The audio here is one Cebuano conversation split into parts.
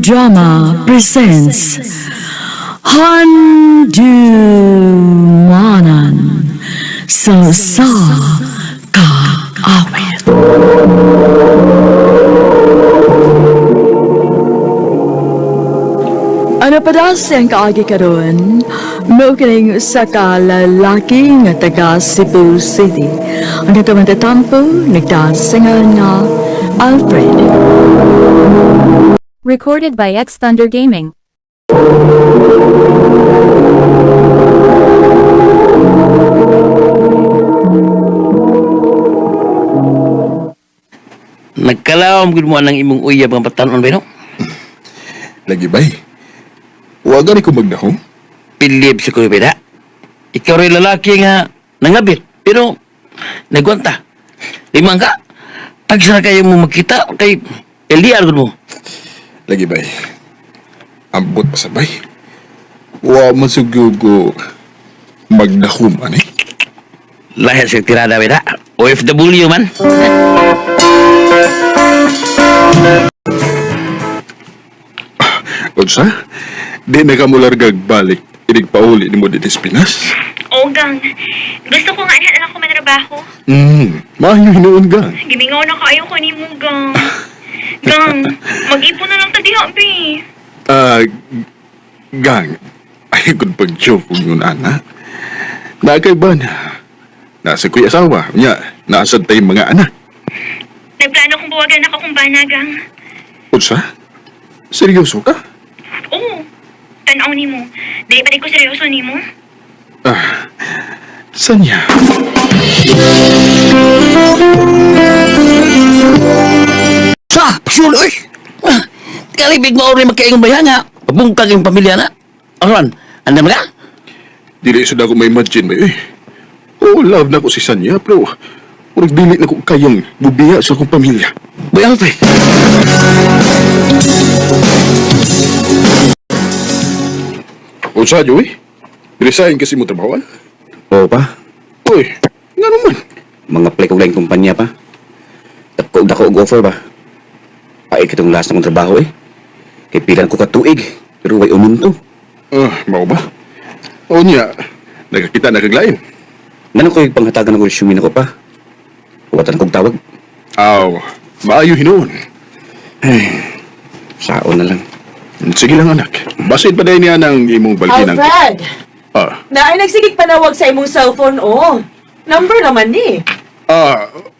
Drama presents Handumanan sa sa kaawit. Ano pa daw siyang kaagi karon? Mao kining usa ka lalaki nga taga Cebu City. Ang katawhan tatampo nagdasingan nga Alfred. Recorded by X Thunder Gaming. Nagkalawom gud mo anang imong uyab nga patanon ba no? Lagi bay. Wa gani ko magdahom. Pilib sa kuya beda. Ikaw rin lalaki nga nangabit, pero nagwanta. Limang ka. Tagsa na kayo mo makita kay LDR gud mo. Lagi bay. Ambot pa sabay. Wa man sugyog ko magdahom ani. Lahir sa tirada beda. OFW man. Unsa? Di na ka mulargag balik. Inig pauli nimo dito sa Pinas. Oo, gang. Gusto ko nga na lang ko manrabaho. Maayo hinuon gang. Gimingaw na kaayo ko nimo, gang. Gang, mag-ipon na lang ta diha, be. Ah, gang. Ay, kung pag-joke kung yun, ana. Nakay ba na? Nasa ko'y asawa. Nya, nasa tayo mga anak. Nagplano kong buwagan ako kung bana, gang. Unsa? Seryoso ka? Oo. Tanaw nimo. Dili pa rin ko seryoso nimo. Ah, sanya? Sa, pasul oy. Ah, kalibig mo rin magkaingon ba nga? Pabungkag yung pamilya na. Aron, andam ka? Dili sa ko may imagine ba eh. Oh, love na ko si Sanya, pero murag dili na ko kayang bubiya sa akong pamilya. Boy Alfred. O sa Joey? Resign kasi mo trabahoan? Oo pa, Uy, nga naman. mga play kong laing kumpanya pa. Dako dako og offer ba. Pait kitong last na kong trabaho eh. Kay pilan ko katuig, pero way umunto. Ah, mao ba? O niya, nagkakita na kaglain. Ngano ko'y panghatagan ng resume nako pa. Huwatan kong tawag. Aw, maayo hinuon. Saon na lang. Sige lang anak. Basin pa dahil niya ng imong balhin ang... Alfred! Ah, Naay nagsigig panawag sa imong cellphone, oh. Number naman ni.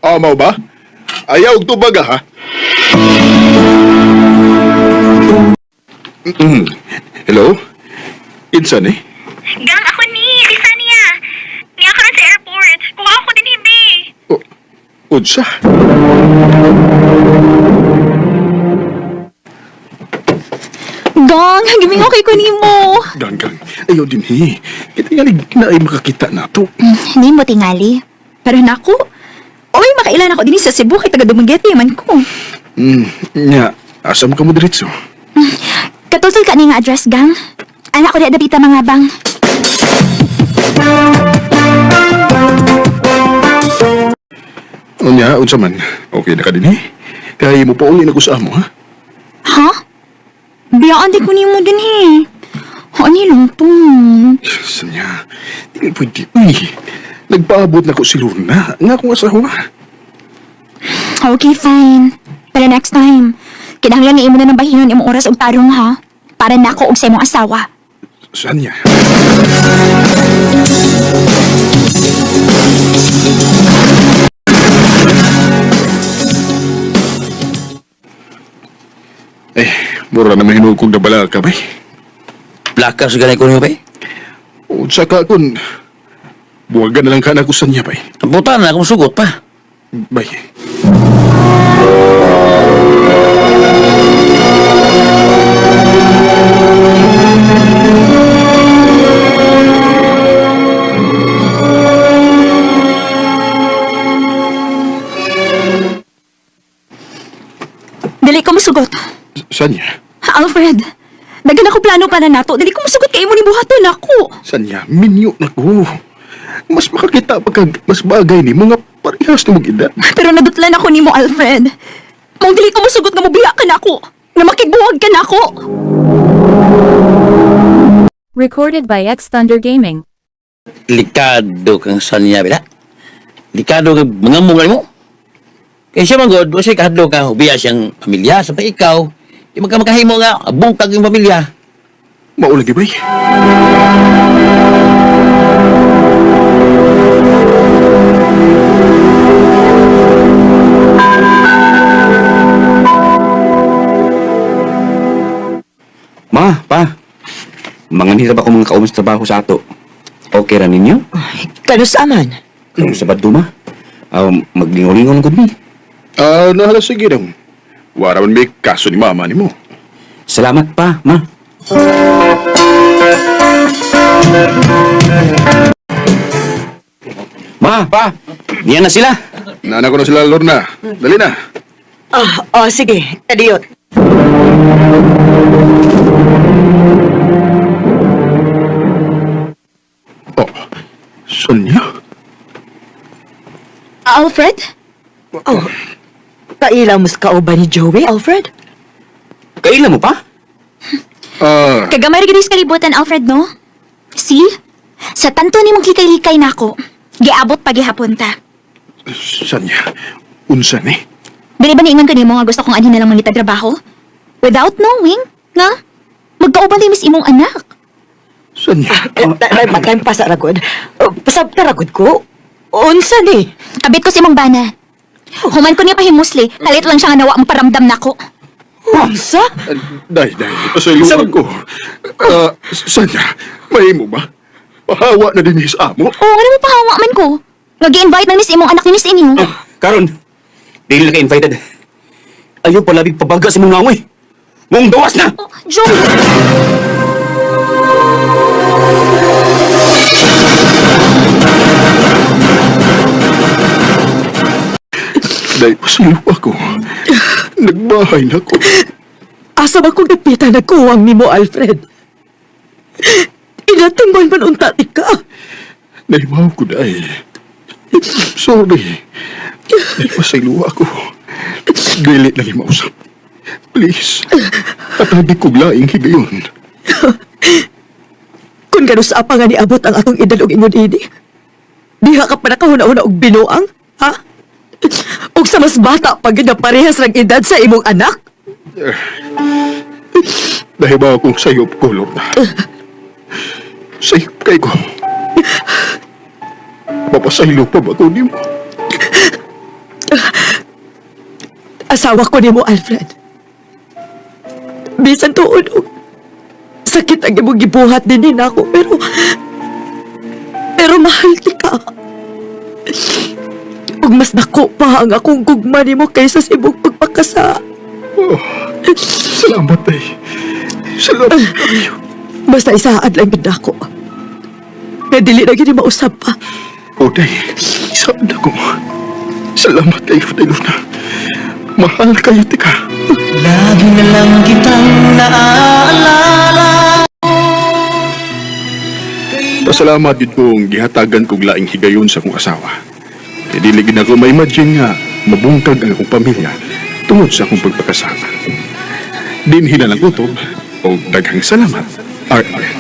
mao ba? Ayaw og tubag ah, ha? Mm. Hello? Insan eh? Gang, ako ni, si Sania. Niya ka sa airport. Kuha ako din hindi. O, unsa? Gang, gimingaw kay ko nimo. Gang, gang. Ayaw din hi. Kita nga na ay makakita na to. Hindi mo tingali. Pero nako, oy makailan ako dinhi sa Cebu kay taga Dumaguete man ko. Nya, asa mo ka mo diretso? Katultol ka ni nga address, gang. Anak ko di adapita mga bang. Unya, unsa man. Okay na ka din eh. Kaya mo pauli na ko sa amo, ha? Ha? Biyaan di ko nimo dinhi. Ani lang to. Sanya, di pwede. Uy, nagpaabot na ko si Lorna. Nga akong asawa. Okay, fine. Pero next time, kinahanglan ni imo na ng bahinon imong oras og tarong ha. Para nako og sa imong asawa. Sanya. Eh, mura na mahinog kong nabala ka, bay. Plakas ganay ko niyo bay. Unsa ka kun buwagan na lang ka na ko sa niya, bay. Puta na akong sugot pa. Bay. Dili ko musugot. Sanya, Alfred, daghan ako plano para nato. Dili ko musugot kay imo ni buhaton ako. Sanya, minyo na ko. Mas makakita pa kag mas bagay ni mga parehas na mag-edad. Pero nadutlan ako nimo, Alfred. Mong dili ko musugot nga mobiya ka nako. Nga makigbuwag ka nako. Recorded by X Thunder Gaming. Likado kang sanya bila. Likado kang mga mungay mo. Kaya siya manggod, wa siya kahadlo ka, hubiya siyang pamilya, sa ikaw, di man ka makahimo nga, bungkag yung pamilya. Mao lagi bay. Ma, pa. Manganhirap ako mga kaumas trabaho sa ato. Okay ra ninyo? Kanus aman? Kung sa Badto, ma. Maglingaw-lingaw lang gud mi. Ah, nahala sige dong. Wara man may kaso ni mama nimo. Salamat pa, ma. Ma, pa. Niyan na sila. Nana ko na sila Lorna. Dali na. Ah, oh, sige. Kadiyot. Oh, Sonia? Alfred? Oh, kaila mo sa kauban ni Joey, Alfred? Kaila mo pa? Ah, Kagamay ra gid sa kalibutan, Alfred, no? See? Sa tanto ni mong likay-likay nako. Giabot pa gihapon ta. Sonia, unsa ni? Dili ba niingon ko nimo nga gusto kong anhin na lang mangitag trabaho? Without knowing, nga? Magkauban din mis imong anak. Sonia. Time pa sa ragod. Pasabta ragod ko. Unsa ni? Kabit ko si imong bana. Human ko niya pahimusli, kalit lang siya nga nawa maparamdam nako. Unsa? Day, day, pasayloan ko. Ah, Sonia, mahimo ba? Pahawa na din sa amo. Oo, ano mo pahawa man ko? Nga gi-invite man mis imong anak ni Miss inyo. Karon, dili na ka invited. Ayaw palabig pabaga sa mong nangoy. Mong gawas na! Oh, Joey! Day, pasaylo ako. Nagbahay na ko. Asa ba kong nagpita nagkuwang nimo, Alfred? Inatimban man unta ka. Naimaw ko, day. Sorry. Day, pasaylo ako. Dili na mausap. Please. Atagi kog laing higayon. Kung ganun sa apa nga niabot ang atong edad og ingon ini. Diha ka pa nakahuna-huna og binuang, ha? Og sa mas bata pa gyud na parehas rang edad sa imong anak? Dahil ba akong sayop ko, Lorna? Sayop kay ko. Mapasaylo pa ba ko nimo? Asawa ko nimo, Alfred. Bisan tuod og sakit ang imong gibuhat din nako pero pero mahal kita. Ug mas dako pa ang akong gugma nimo kaysa sa imong pagpakasa. Oh, salamat ay. Salamat kayo. Basta isaad lang gid ako. Nga dili na gid mausab pa. O, day, saan ako? Salamat kayo, Day Lorna. Mahal kayo, tika. Lagi na lang kitang naaalala. Pasalamat yun kong gihatagan kong laing higayon sa akong asawa. Kaya dili gid ako ma-imagine nga mabungkag ang akong pamilya tungod sa akong pagpakasama. Dinhi na lang utob o daghang salamat, RR.